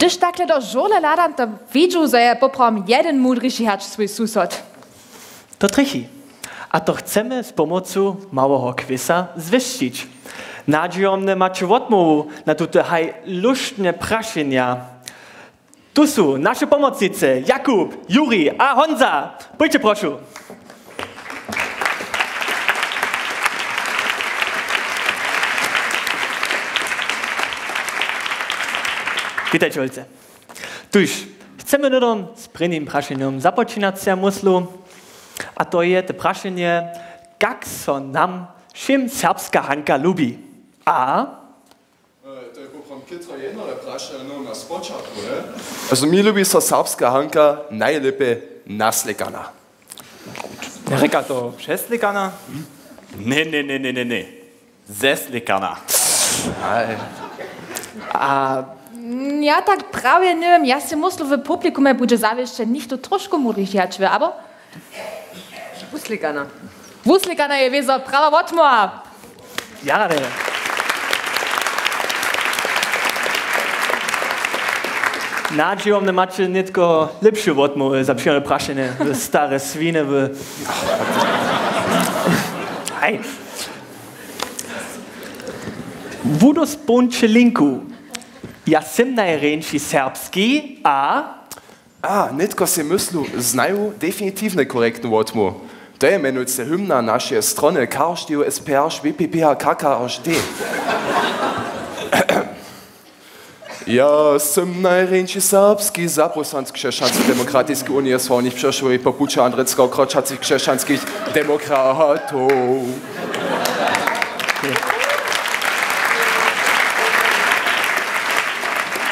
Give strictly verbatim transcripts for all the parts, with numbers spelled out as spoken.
Hdyž takle do žurle hladam, to widźu, zo je poprawom jedyn mudriši hač swój susod. To trjechi. A to chcemy z pomocu małeho kwisa zwěsćić. Nadźijomnje maće wotmołwu na tute haj luštne prašenja. Tu su naše pomocnicy Jakub, Juri a Honza. Pójće, prošu. Witajće, holcy. Tuž, chcemy hnydom z prěnim prašenjom započinac, ja myslu. A to je te prašenje, kak so nam wšěm serbska hanka lubi? A E, to je poprawom chětro jednore prašenje na spočatku, ne? Also, mi lubi so serbska hanka najlěpje naslěkana. Rěka to přeslěkana? Ne, ne, ne, ne, ne, ne. Zeslěkana. Aj. A mm, ja tak prawje njewěm, ja sej myslu, w publikumje budźe zawěsće něchtó trošku mudriši hač wy, abo? Wuslěkana. Wuslěkana je wězo prawa wotmołwa. Jara. Nadźijomnje maće nětko lěpše wotmołwy za přirodne prašenje, wy stare swinje, wy. Haj. Wudospołnće linku. Ja sym najrjeńši serbski a A, nětko sej myslu, znaju definitiwnje korektnu wotmołwu. To je mjenujcy hymna našeje strony, K S Č, S P Š, W P P a K K Š D. Ja sym najrjeńši serbski zapósłanc Křesćansko-demokratiske unije sławnych Přešłow po puće Andrickeho kročacych křesćanskich demokratow.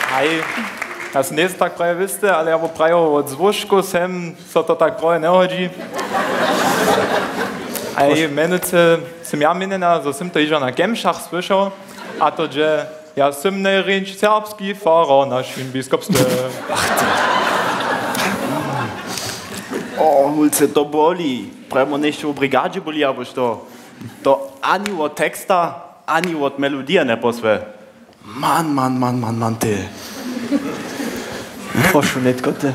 Haj, ja sym njejsym tak prawje wěsty, ale ja bě prajił wot złožkow sem, so to tak prawje njehodźi. A jej mjenujcy sym ja měnjena, zo sym to hižo na kemšach słyšał, a to dźe, ja sym najrjeńši serbski farar w našim biskopstwje. O, hulce, to boli. Prjemo něšto w brigadźe byli, abo što? To ani wot teksta, ani wot melodije njeposłe. Man, man, man, man, man, ty. Prošu, nětko, ty.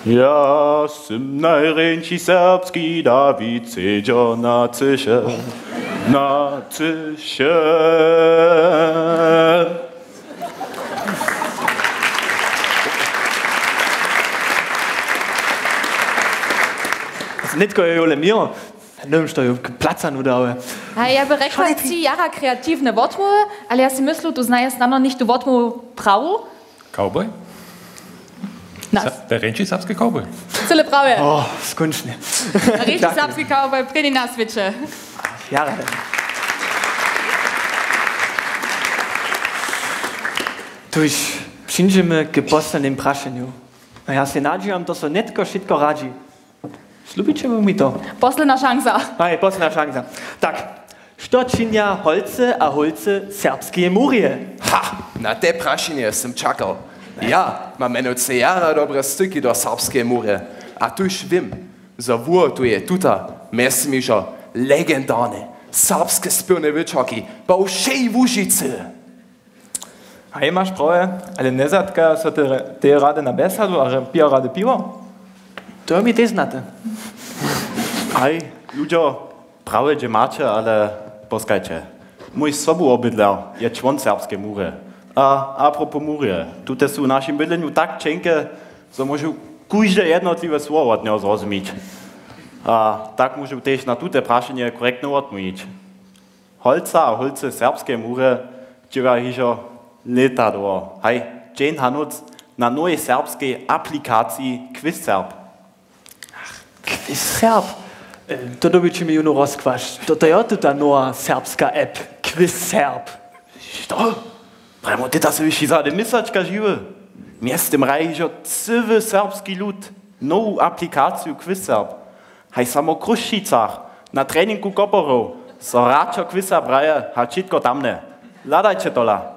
Ja sym najrjeńši serbski Dawid, sedźo na cyše, na cyše. Nětko je jole měło. Njewěm, što ju k placanju dały. A ja by rěkła, tři jara kreatiwne wotmołwy, ale ja sej myslu, tu znaje snano něchtó wotmołwu prawu. Cowboy? Nas. Sa-, te rjeńši serbski cowboy. Cyle prawje. O, skónčnje. Rjeńši serbski cowboy, prěni na swěće. Jara. Tuž přińdźemy k poslednim prašenju. A ja sej nadźiwam, to so nětko wšitko radźi. Slubiće wy mi to? Posledna šansa. Aj, posledna šansa. Tak, što činja holcy a hólcy serbskeje murje? Ha, na te prašenje sym čakał. Ja mam mjenujcy jara dobre styki do serbskeje murje. A tuž wěm, zo wuhotuje tuta, mjez tym hižo legendarne serbske spěwne wječorki po wšej Łužicy. Haj, maš prawje, ale njezatkaja so te, te rady na bjesadu a re-, pija rady piwo? To je mi tež znate. Haj, ludźo, prawje dźe maće, ale poskajće. Mój sobuwobydler je čłon serbskeje murje. A apropos murje, tute su w našim bydlenju tak ćenke, zo móžu kóžde jednotliwe słowo wot njeho zrozumić. A tak móžu tež na tute prašenje korektnje wotmołwić. Holca a hólcy serbskeje murje dźěła hižo lěta dołho, haj, dźeń a nóc na nowej serbskej aplikaciji Quiz Serb. Ach, Quiz Serb? E, to dyrbiće mi jónu rozkłasć. To, to je tuta nowa serbska app, Quiz Serb. Što? Prjemo, ty ta sy wyši zady mysłačka žiwy. Mjeztym hraje hižo cyły serbski lud nowu aplikaciju Quiz Serb. Haj, samo w Chrósćicach na treningu koporow so hraćo Quiz Serb hraje, hač wšitko tamne. Hladajće tola.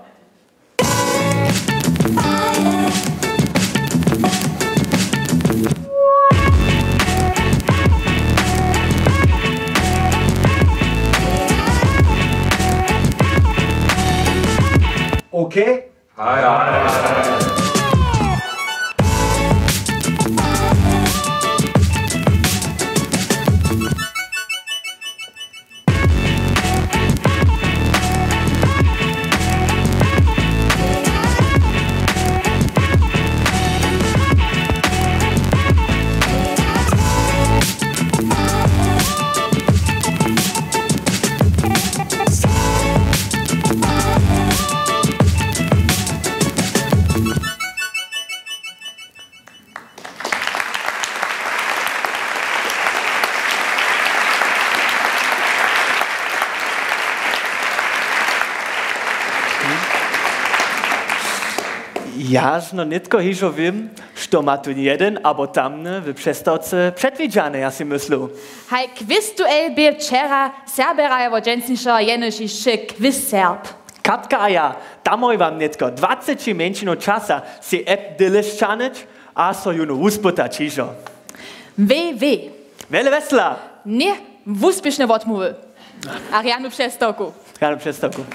Okay? Haj, haj. Ja žno nětko hižo wěm, što ma tu jedyn abo tamny w přestawce předwidźane, ja sej myslu. Haj, quiz duel bě wčera, Serbjera je wot dźensnišeho jenož hišće quiz Serb. Katka a ja, damoj wam nětko dwaceći mjeńšinow časa, sej app Delish sćahnyć a so jónu wuspytać hižo. Wej, wej. Wjele wjesela. Ně, wuspěšne wotmołwy. A rjanu přestawku. Rjanu přestawku.